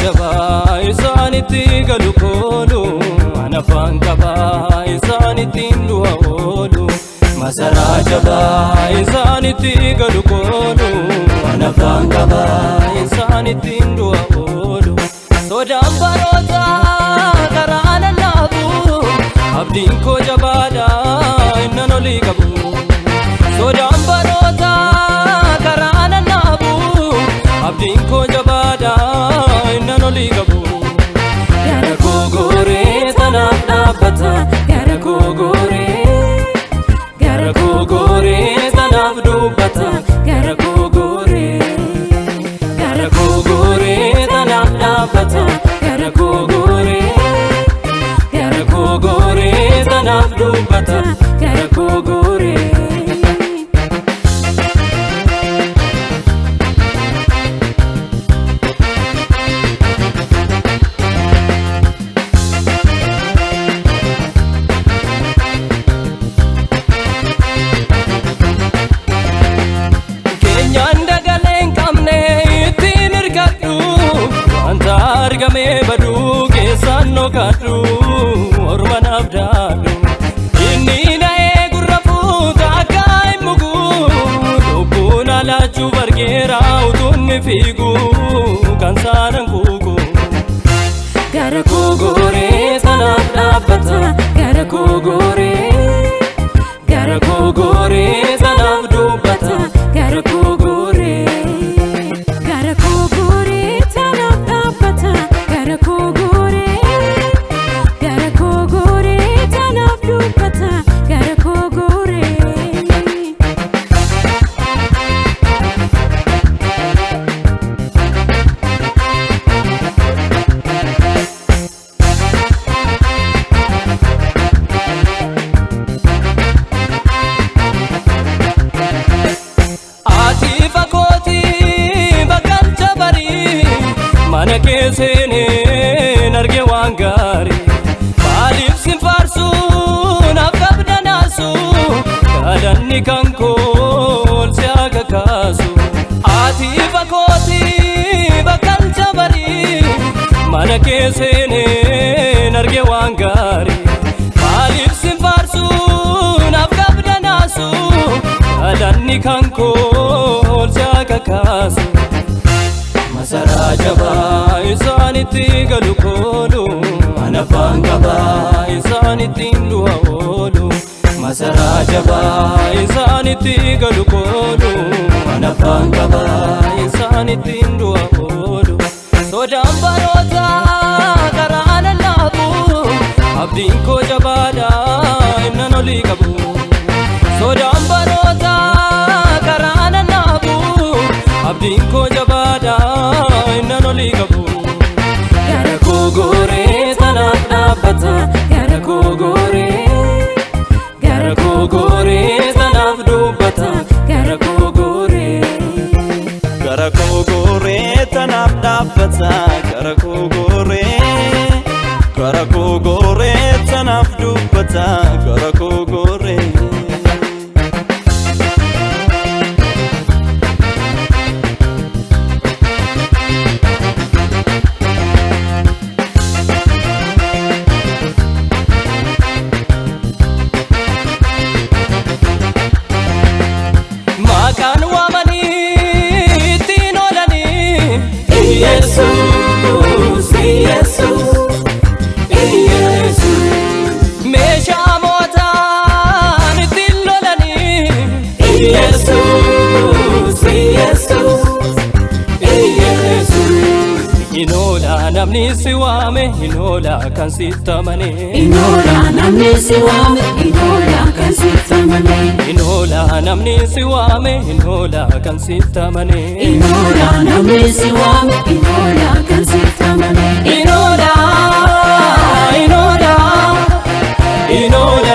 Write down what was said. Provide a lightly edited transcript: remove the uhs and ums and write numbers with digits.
Jabaa isaanitti galu koolu, ana afaan qabaa isaanittiin du'a oolu. Masaraa jabaa isaanitti galu koolu, ana afaan qabaa isaanittiin du'a oolu. Sodaan baroota karaa lallaabu, abdiin koo jabaadha innan olii qabu. Sodaan baroota karaa lallaabu, abdiin koo jabaadha innan olii qabu. Gara koo gooree tanaaf dhaabbata, gara koo gooree. Gara koo gooree tanaaf dubbata, gara koo gooree. Gara koo gooree tanaaf dhaabbata, gara koo gooree. Gara koo gooree tanaaf dubbata, gara koo gooree. Keenyaan dagalee hin qabne ittiin hirkadhu, wanta argamee baduu keessaan dhokadhu, orma naaf daadhu. Inni na eegurra fuuta akka hin mugu, lubbuun alaachuuf argeera utuun ni fiigu, kan saanan kuuku. Gara koo gooree tanaaf dhaabbata, gara koo gooree. Gara koo gooree tanaaf dubbata, gara koo gooree. Gara koo gooree tanaaf dhaabbata, gara koo gooree. Gara koo gooree tanaaf dubbata, gara koo gooree. Ati fakootii bakkalcha barii, mana kee seeneen arge waan gaarii. Maaliif sin faarsuu naaf qabda naasu, galanni kan koo ol si akka kaasu. Ati fakootii bakkalcha barii, mana kee seeneen arge waan gaarii. Maaliif sin faarsuu naaf qabda naasu, galanni kan koo ol si akka kaasu. Masaraa jabaa isaanitti galu koolu, ana afaan qabaa isaanittiin du'a oolu. Masaraa jabaa isaanitti galu koolu, ana afaan qabaa isaanittiin du'a oolu. Sodaan baroota karaa lallaabu, abdiin koo jabaadha innan olii qabu. Sodaan baroota karaa lallaabu, abdiin koo jabaadha innan olii qabu. Gara koo gooree tanaaf dhaabbata, gara koo gooree. Gara koo gooree tanaaf dubbata, gara koo gooree. Gara koo gooree tanaaf dhaabbata, gara koo gooree. Gara koo gooree tanaaf dubbata, gara koo gooree. Maqaan waamanii ittiin oolanii. Iyesuus, Iyesuus, Iyesuus. Meeshaa mootaan ittiin lolanii. Iyesuus, Iyesuus, Iyesuus. Inoola namni si waame, inoola kan sitti amane. Inoola namni si waame, inoola kan sitti amane. Inoola namni si waame, inoola kan sitti amane. Inoola namni si waame, inoola kan sitti amane. Inoola, inoola, inoola.